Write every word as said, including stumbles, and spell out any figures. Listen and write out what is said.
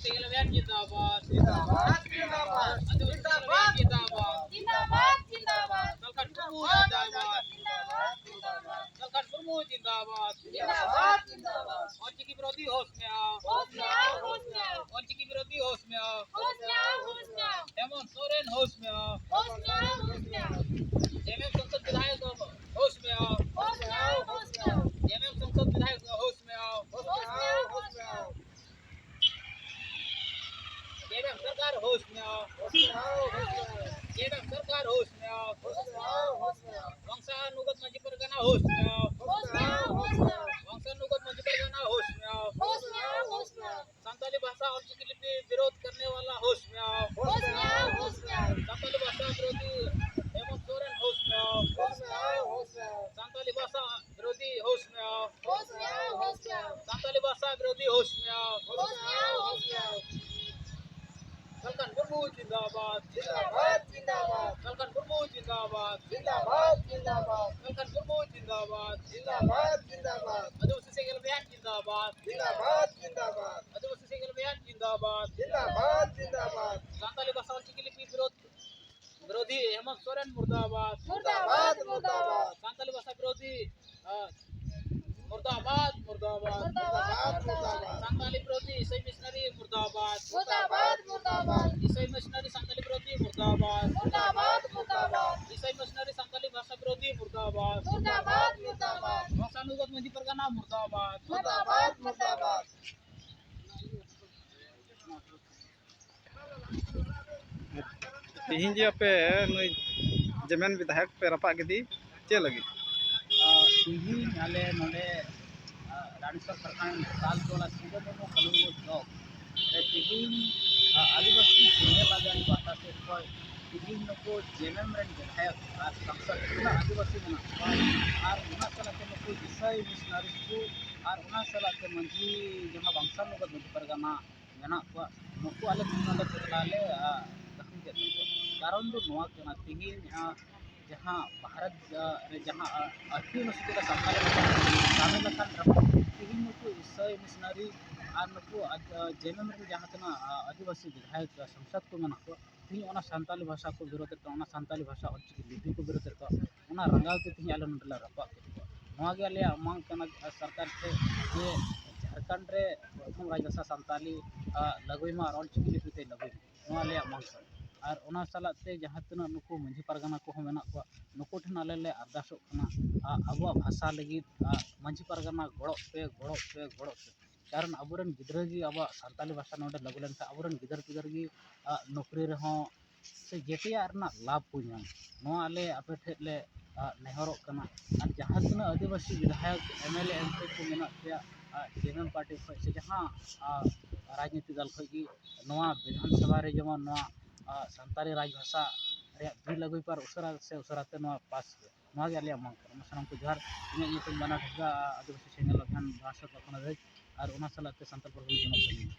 ᱥᱮᱸᱜᱮᱞ ᱚᱵᱷᱤᱭᱟᱱ ᱡᱤᱱᱫᱟᱵᱟᱫ᱾ ᱡᱤᱱᱫᱟᱵᱟᱫ, ᱡᱤᱱᱫᱟᱵᱟᱫ᱾ ᱟᱹᱫᱤᱵᱟᱹᱥᱤ ᱥᱮᱸᱜᱮᱞ ᱚᱵᱷᱤᱭᱟᱱ ᱡᱤᱱᱫᱟᱵᱟᱫ᱾ ᱡᱤᱱᱫᱟᱵᱟᱫ, ᱡᱤᱱᱫᱟᱵᱟᱫ᱾ ᱥᱟᱞᱠᱷᱟᱱ ᱢᱩᱨᱢᱩ ᱡᱤᱱᱫᱟᱵᱟᱫ᱾ ᱡᱤᱱᱫᱟᱵᱟᱫ, ᱡᱤᱱᱫᱟᱵᱟᱫ᱾ ᱥᱟᱞᱠᱷᱟᱱ ᱢᱩᱨᱢᱩ ᱡᱤᱱᱫᱟᱵᱟᱫ᱾ ᱡᱤᱱᱫᱟᱵᱟᱫ, ᱡᱤᱱᱫᱟᱵᱟᱫ᱾ ᱚᱞᱪᱤᱠᱤ ᱵᱤᱨᱳᱫᱷᱤ ᱦᱳᱥ ᱢᱮ ᱟᱣ᱾ ᱦᱳᱥ ᱢᱮ ᱟᱣ, ᱦᱳᱥ ᱢᱮ ᱟᱣ᱾ ᱚᱞᱪᱤᱠᱤ ᱵᱤᱨᱳᱫᱷᱤ ᱦᱳᱥ ᱢᱮ ᱟᱣ᱾ ᱦᱳᱥ ᱢᱮ ᱟᱣ, ᱦᱳᱥ ᱢᱮ ᱟᱣ᱾ ᱦᱮᱢᱚᱱᱛ ᱥᱚᱨᱮᱱ ᱦᱳᱥ ᱢᱮ ᱟᱣ᱾ ᱦᱳᱥ ᱢᱮ ᱟᱣ, ᱦᱳᱥ ᱢᱮ ᱟᱣ᱾ ᱡᱮᱢᱮᱢ ᱥᱚᱝᱥᱚᱫ ᱵᱤᱫᱷᱟᱭᱚᱠ ᱦᱳᱥ ᱢᱮ ᱟᱣ᱾ ᱦᱳᱥ ᱢᱮ ᱟᱣ, ᱦᱳᱥ ᱢᱮ ᱟᱣ᱾ ᱡᱮᱢᱮᱢ ᱥᱚᱝᱥᱚᱫ ᱵᱤᱫᱷᱟᱭᱚᱠ ᱦᱳᱥ ᱢᱮ ᱟᱣ᱾ ᱦᱳᱥ ᱢᱮ ᱟᱣ, ᱦᱳᱥ ᱢᱮ ᱟᱣ᱾ ᱡᱮᱢᱮᱢ ᱥᱚᱨᱠᱟᱨ ᱦᱳᱥ ᱢᱮ ᱟᱣ᱾ ᱦᱳᱥ ᱢᱮ ᱟᱣ, ᱦᱳᱥ ᱢᱮ ᱟᱣ᱾ ᱡᱮᱢᱮᱢ ᱥᱚᱨᱠᱟᱨ ᱦᱳᱥ ᱢᱮ ᱟᱣ᱾ ᱦᱳᱥ ᱢᱮ ᱟᱣ, ᱦᱳᱥ ᱢᱮ ᱟᱣ᱾ ᱵᱚᱝᱥᱟᱱᱩᱜᱚᱛ ᱢᱟᱹᱡᱷᱤ ᱯᱟᱨᱜᱟᱱᱟ ᱦᱳᱥ ᱢᱮ ᱟᱣ᱾ ᱦᱳᱥ ᱢᱮ ᱟᱣ, ᱦᱳᱥ ᱢᱮ ᱟᱣ᱾ ᱵᱚᱝᱥᱟᱱᱩᱜᱚᱛ ᱢᱟᱹᱡᱷᱤ ᱯᱟᱨᱜᱟᱱᱟ ᱦᱳᱥ ᱢᱮ ᱟᱣ᱾ ᱦᱳᱥ ᱢᱮ ᱟᱣ, ᱦᱳᱥ ᱢᱮ ᱟᱣ᱾ ᱥᱟᱱᱛᱟᱞᱤ ᱵᱷᱟᱥᱟ ᱚᱞᱪᱤᱠᱤ ᱞᱤᱯᱤ ᱵᱤᱨᱳᱫᱷ ᱠᱟᱨᱱᱮ ᱣᱟᱞᱟ ᱦᱳᱥ ᱢᱮ ᱟᱣ᱾ ᱦᱳᱥ ᱢᱮ ᱟᱣ, ᱦᱳᱥ ᱢᱮ ᱟᱣ᱾ ᱥᱟᱱᱛᱟᱞᱤ ᱵᱷᱟᱥᱟ ᱵᱤᱨᱳᱫᱷᱤ ᱦᱮᱢᱚᱱᱛ ᱥᱚᱨᱮᱱ ᱦᱳᱥ ᱢᱮ ᱟᱣ᱾ ᱦᱳᱥ ᱢᱮ ᱟᱣ, ᱦᱳᱥ ᱢᱮ ᱟᱣ᱾ ᱥᱟᱱᱛᱟᱞᱤ ᱵᱷᱟᱥᱟ ᱵᱤᱨᱳᱫᱷᱤ ᱦᱳᱥ ᱢᱮ ᱟᱣ᱾ ᱦᱳᱥ ᱢᱮ ᱟᱣ, ᱦᱳᱥ ᱢᱮ ᱟᱣ᱾ ᱥᱟᱱᱛᱟᱞᱤ ᱵᱷᱟᱥᱟ ᱵᱤᱨᱳᱫᱷᱤ ᱦᱳᱥ ᱢᱮ ᱟᱣ᱾ ᱦᱳᱥ ᱢᱮ ᱟᱣ, ᱦᱳᱥ ᱢᱮ ᱟᱣ᱾ ᱥᱟᱞᱠᱷᱟᱱ ᱢᱩᱨᱢᱩ ᱡᱤᱱᱫᱟᱵᱟᱫ᱾ ᱡᱤᱱᱫᱟᱵᱟᱫ, ᱡᱤᱱᱫᱟᱵᱟᱫ᱾ ᱥᱟᱞᱠᱷᱟᱱ ᱢᱩᱨᱢᱩ ᱡᱤᱱᱫᱟᱵᱟᱫ᱾ ᱡᱤᱱᱫᱟᱵᱟᱫ, ᱡᱤᱱᱫᱟᱵᱟᱫ᱾ ᱥᱟᱞᱠᱷᱟᱱ ᱢᱩᱨᱢᱩ ᱡᱤᱱᱫᱟᱵᱟᱫ᱾ ᱡᱤᱱᱫᱟᱵᱟᱫ, ᱡᱤᱱᱫᱟᱵᱟᱫ᱾ ᱟᱹᱫᱤᱵᱟᱹᱥᱤ ᱥᱮᱸᱜᱮᱞ ᱚᱵᱷᱤᱭᱟᱱ ᱡᱤᱱᱫᱟᱵᱟᱫ᱾ ᱡᱤᱱᱫᱟᱵᱟᱫ, ᱡᱤᱱᱫᱟᱵᱟᱫ᱾ ᱟᱹᱫᱤᱵᱟᱹᱥᱤ ᱥᱮᱸᱜᱮᱞ ᱚᱵᱷᱤᱭᱟᱱ ᱡᱤᱱᱫᱟᱵᱟᱫ᱾ ᱡᱤᱱᱫᱟᱵᱟᱫ, ᱡᱤᱱᱫᱟᱵᱟᱫ᱾ ᱥᱟᱱᱛᱟᱞᱤ ᱵᱷᱟᱥᱟ ᱚᱞᱪᱤᱠᱤ ᱞᱤᱯᱤ ᱵᱤᱨᱳᱫᱷ ᱵᱤᱨᱳᱫᱷᱤ ᱦᱮᱢᱚᱱᱛ ᱥᱚᱨᱮᱱ ᱢᱩᱨᱫᱟᱵᱟᱫ᱾ ᱢᱩᱨᱫᱟᱵᱟᱫ, ᱢᱩᱨᱫᱟᱵᱟᱫ᱾ ᱥᱟᱱᱛᱟᱞᱤ ᱵᱷᱟᱥᱟ ᱵᱤᱨᱳᱫᱷᱤ, ᱟ, ᱢᱩᱨᱫᱟᱵᱟᱫ, ᱢᱩᱨᱫᱟᱵᱟᱫ᱾ ᱢᱩᱨᱫᱟᱵᱟᱫ, ᱢᱩᱨᱫᱟᱵᱟᱫ᱾ ᱥᱟᱱᱛᱟᱞᱤ ᱵᱤᱨᱳᱫᱷᱤ ᱤᱥᱟᱹᱭ ᱢᱤᱥᱱᱟᱨᱤ ᱢᱩᱨᱫᱟᱵᱟᱫ᱾ ᱢᱩᱨᱫᱟᱵᱟᱫ, ᱢᱩᱨᱫᱟᱵᱟᱫ᱾ ᱤᱥᱟᱹᱭ ᱢᱤᱥᱱᱟᱨᱤ ᱥᱟᱱᱛᱟᱞᱤ ᱵᱤᱨᱳᱫᱷᱤ ᱢᱩᱨᱫᱟᱵᱟᱫ᱾ ᱢᱩᱨᱫᱟᱵᱟᱫ, ᱢᱩᱨᱫᱟᱵᱟᱫ᱾ ᱤᱥᱟᱹᱭ ᱢᱤᱥᱱᱟᱨᱤ ᱥᱟᱱᱛᱟᱞᱤ ᱵᱷᱟᱥᱟ ᱵᱤᱨᱳᱫᱷᱤ ᱢᱩᱨᱫᱟᱵᱟᱫ᱾ ᱢᱩᱨᱫᱟᱵᱟᱫ, ᱢᱩᱨᱫᱟᱵᱟᱫ᱾ ᱵᱚᱝᱥᱟᱱᱩᱜᱚᱛ ᱢᱟᱹᱡᱷᱤ ᱯᱟᱨᱜᱟᱱᱟ ᱢᱩᱨᱫᱟᱵᱟᱫ᱾ ᱢᱩᱨᱫᱟᱵᱟᱫ, ᱢᱩᱨᱫᱟᱵᱟᱫ᱾ ᱛᱮᱦᱮᱧ ᱡᱮ ᱟᱯᱮ ᱱᱩᱭ ᱡᱮᱢᱮᱱ ᱵᱤᱫᱷᱟᱭᱚᱠ ᱯᱮ ᱨᱟᱯᱟᱜ ᱠᱮᱫᱮ, ᱪᱮᱫ ᱞᱟᱹᱜᱤᱫ? ᱟᱨ ᱛᱮᱦᱮᱧ ᱟᱞᱮ ᱱᱚᱰᱮ, ᱟᱨ ᱨᱟᱱᱤᱥᱟᱨ ᱯᱨᱚᱠᱷᱚᱸᱰ ᱛᱟᱞ ᱴᱚᱞᱟ ᱥᱤᱫᱩ ᱢᱩᱨᱢᱩ ᱠᱚᱞᱚᱱᱤ ᱵᱞᱚᱠ ᱨᱮ ᱛᱮᱦᱮᱧ, ᱟᱨ ᱟᱹᱫᱤᱵᱟᱹᱥᱤ ᱥᱮᱸᱜᱮᱞ ᱞᱟᱫᱮ ᱯᱟᱦᱴᱟ ᱥᱮᱫ ᱠᱷᱚᱱ ᱛᱮᱦᱮᱧ ᱱᱩᱠᱩ ᱡᱮᱢᱮᱢ ᱨᱮᱱ ᱵᱤᱫᱷᱟᱭᱚᱠ ᱟᱨ ᱥᱟᱝᱥᱚᱫ ᱛᱤᱱᱟᱹᱜ ᱟᱹᱫᱤᱵᱟᱹᱥᱤ ᱢᱮᱱᱟᱜ ᱠᱚᱣᱟ ᱟᱨ ᱚᱱᱟ ᱥᱟᱞᱟᱜ ᱛᱮ ᱱᱩᱠᱩ ᱤᱥᱟᱹᱭ ᱢᱤᱥᱱᱟᱨᱤ ᱠᱚ ᱟᱨ ᱚᱱᱟ ᱥᱟᱞᱟᱜ ᱛᱮ ᱢᱟᱹᱡᱷᱤ ᱡᱟᱦᱟᱸ ᱵᱟᱝᱥᱟᱱ ᱱᱚᱜᱚᱨ ᱢᱟᱹᱡᱷᱤ ᱯᱟᱨᱜᱟᱱᱟ ᱢᱮᱱᱟᱜ ᱠᱚᱣᱟ, ᱱᱩᱠᱩ ᱟᱞᱮ ᱛᱮᱦᱮᱧ ᱱᱚᱰᱮ ᱠᱚᱴᱞᱟ ᱞᱮ, ᱟ, ᱜᱟᱹᱠᱷᱩᱲ ᱠᱮᱫ ᱛᱟᱠᱚᱣᱟ᱾ ᱠᱟᱨᱚᱱ ᱫᱚ ᱱᱚᱣᱟ ᱠᱟᱱᱟ, ᱛᱮᱦᱮᱧ, ᱟ, ᱡᱟᱦᱟᱸ ᱵᱷᱟᱨᱚᱛ ᱨᱮ ᱡᱟᱦᱟᱸ ᱟᱹᱛᱩ ᱱᱟᱹᱥᱤ ᱠᱚᱫᱚ ᱥᱟᱱᱛᱟᱲᱤ ᱵᱷᱟᱥᱟ ᱥᱟᱢᱮᱞ ᱟᱠᱟᱱ ᱨᱮᱦᱚᱸ, ᱛᱮᱦᱮᱧ ᱱᱩᱠᱩ ᱤᱥᱟᱹᱭ ᱢᱤᱥᱱᱟᱨᱤ ᱟᱨ ᱱᱩᱠᱩ ᱡᱮᱱᱮᱢ ᱨᱮ ᱡᱟᱦᱟᱸ ᱛᱤᱱᱟᱹᱜ ᱟᱹᱫᱤᱵᱟᱹᱥᱤ ᱵᱤᱫᱷᱟᱭᱚᱠ ᱥᱟᱝᱥᱚᱫ ᱠᱚ ᱢᱮᱱᱟᱜ ᱠᱚᱣᱟ, ᱛᱮᱦᱮᱧ ᱚᱱᱟ ᱥᱟᱱᱛᱟᱲᱤ ᱵᱷᱟᱥᱟ ᱠᱚ ᱵᱤᱨᱳᱫᱮᱫ ᱠᱟᱱᱟ, ᱚᱱᱟ ᱥᱟᱱᱛᱟᱲᱤ ᱵᱷᱟᱥᱟ ᱚᱞᱪᱤᱠᱤ ᱞᱤᱯᱤ ᱠᱚ ᱵᱤᱨᱳᱫᱮᱫ ᱠᱟᱱᱟ, ᱚᱱᱟ ᱨᱟᱸᱜᱟᱣ ᱛᱮ ᱛᱮᱦᱮᱧ ᱟᱞᱮ ᱱᱚᱰᱮ ᱞᱮ ᱨᱟᱯᱟᱜ ᱠᱮᱫ ᱠᱚᱣᱟ᱾ ᱱᱚᱣᱟ ᱜᱮ ᱟᱞᱮᱭᱟᱜ ᱢᱟᱝ ᱠᱟᱱᱟ ᱥᱚᱨᱠᱟᱨ ᱴᱷᱮᱱ ᱡᱮ ᱡᱷᱟᱲᱠᱷᱚᱸᱰ ᱨᱮ ᱯᱨᱚᱛᱷᱚᱢ ᱨᱟᱡᱽ ᱵᱷᱟᱥᱟ ᱥᱟᱱᱛᱟᱲᱤ ᱞᱟᱹᱜᱩᱭ ᱢᱟ ᱟᱨ ᱚᱞᱪᱤᱠᱤ ᱞᱤᱯᱤ ᱛᱮ ᱞᱟᱹᱜᱩᱭ ᱢᱟ, ᱱᱚᱣᱟ ᱟᱞᱮᱭᱟᱜ ᱢᱟᱝ ᱠᱟᱱᱟ᱾ ᱟᱨ ᱚᱱᱟ ᱥᱟᱞᱟᱜ ᱛᱮ ᱡᱟᱦᱟᱸ ᱛᱤᱱᱟᱹᱜ ᱱᱩᱠᱩ ᱢᱟᱹᱡᱷᱤ ᱯᱟᱨᱜᱟᱱᱟ ᱠᱚᱦᱚᱸ ᱢᱮᱱᱟᱜ ᱠᱚᱣᱟ, ᱱᱩᱠᱩ ᱴᱷᱮᱱ ᱟᱞᱮ ᱞᱮ ᱟᱨᱫᱟᱥᱚᱜ ᱠᱟᱱᱟ, ᱟᱵᱚᱣᱟᱜ ᱵᱷᱟᱥᱟ ᱞᱟᱹᱜᱤᱫ ᱢᱟᱹᱡᱷᱤ ᱯᱟᱨᱜᱟᱱᱟ ᱜᱚᱲᱚᱜ ᱯᱮ, ᱜᱚᱲᱚᱜ ᱯᱮ, ᱜᱚᱲᱚᱜ ᱯᱮ᱾ ᱠᱟᱨᱚᱱ ᱟᱵᱚᱨᱮᱱ ᱜᱤᱫᱽᱨᱟᱹ ᱜᱮ ᱟᱵᱚᱣᱟᱜ ᱥᱟᱱᱛᱟᱲᱤ ᱵᱷᱟᱥᱟ ᱱᱚᱰᱮ ᱞᱟᱹᱜᱩ ᱞᱮᱱᱠᱷᱟᱱ ᱟᱵᱚᱨᱮᱱ ᱜᱤᱫᱟᱹᱨ ᱯᱤᱫᱟᱹᱨ ᱜᱮ ᱱᱚᱠᱨᱤ ᱨᱮᱦᱚᱸ ᱥᱮ ᱡᱮᱛᱮᱭᱟᱜ ᱨᱮᱱᱟᱜ ᱞᱟᱵᱷ ᱠᱚ ᱧᱟᱢ᱾ ᱱᱚᱣᱟ ᱟᱞᱮ ᱟᱯᱮ ᱴᱷᱮᱱ ᱞᱮ ᱱᱮᱦᱚᱨᱚᱜ ᱠᱟᱱᱟ᱾ ᱟᱨ ᱡᱟᱦᱟᱸ ᱛᱤᱱᱟᱹᱜ ᱟᱹᱫᱤᱵᱟᱹᱥᱤ ᱵᱤᱫᱷᱟᱭᱚᱠ, M L A, M P ᱠᱚ ᱢᱮᱱᱟᱜ ᱯᱮᱭᱟ, ᱡᱮ ᱮᱢ ᱮᱢ ᱯᱟᱨᱴᱤ ᱠᱷᱚᱱ ᱥᱮ ᱡᱟᱦᱟᱸ ᱨᱟᱡᱽᱱᱤᱛᱤ ᱫᱚᱞ ᱠᱷᱚᱱ ᱜᱮ, ᱱᱚᱣᱟ ᱵᱤᱫᱷᱟᱱ ᱥᱚᱵᱷᱟ ᱨᱮ ᱡᱮᱢᱚᱱ ᱱᱚᱣᱟ ᱥᱟᱱᱛᱟᱲᱤ ᱨᱟᱡᱽ ᱵᱷᱟᱥᱟ ᱨᱮᱭᱟᱜ ᱵᱤᱞ ᱟᱹᱜᱩᱭ ᱯᱮ ᱟᱨ ᱩᱥᱟᱹᱨᱟ ᱥᱮ ᱩᱥᱟᱹᱨᱟ ᱛᱮ ᱱᱚᱣᱟ ᱯᱟᱥ ᱯᱮ᱾ ᱱᱚᱣᱟ ᱜᱮ ᱟᱞᱮᱭᱟᱜ ᱢᱟᱝ ᱠᱟᱱᱟ᱾ ᱢᱟ ᱥᱟᱱᱟᱢ ᱠᱚ ᱡᱚᱦᱟᱨ᱾ ᱤᱧᱟᱹᱜ ᱧᱩᱛᱩᱢ ᱵᱟᱱᱟ ᱴᱷᱮᱥᱟ, ᱟᱹᱫᱤᱵᱟᱹᱥᱤ ᱥᱮᱸᱜᱮᱞ ᱚᱵᱷᱤᱭᱟᱱ ᱵᱟᱦᱟᱥᱟ ᱯᱟᱨᱜᱟᱱᱟ ᱫᱷᱟᱹᱵᱤᱡ ᱟᱨ ᱚᱱᱟ ᱥᱟᱞᱟᱜ ᱛᱮ ᱥᱟᱱᱛᱟᱲ ᱯᱟᱨᱜᱟᱱᱟ ᱡᱚᱱᱚᱛ ᱥᱟᱹᱫᱷᱤᱱ᱾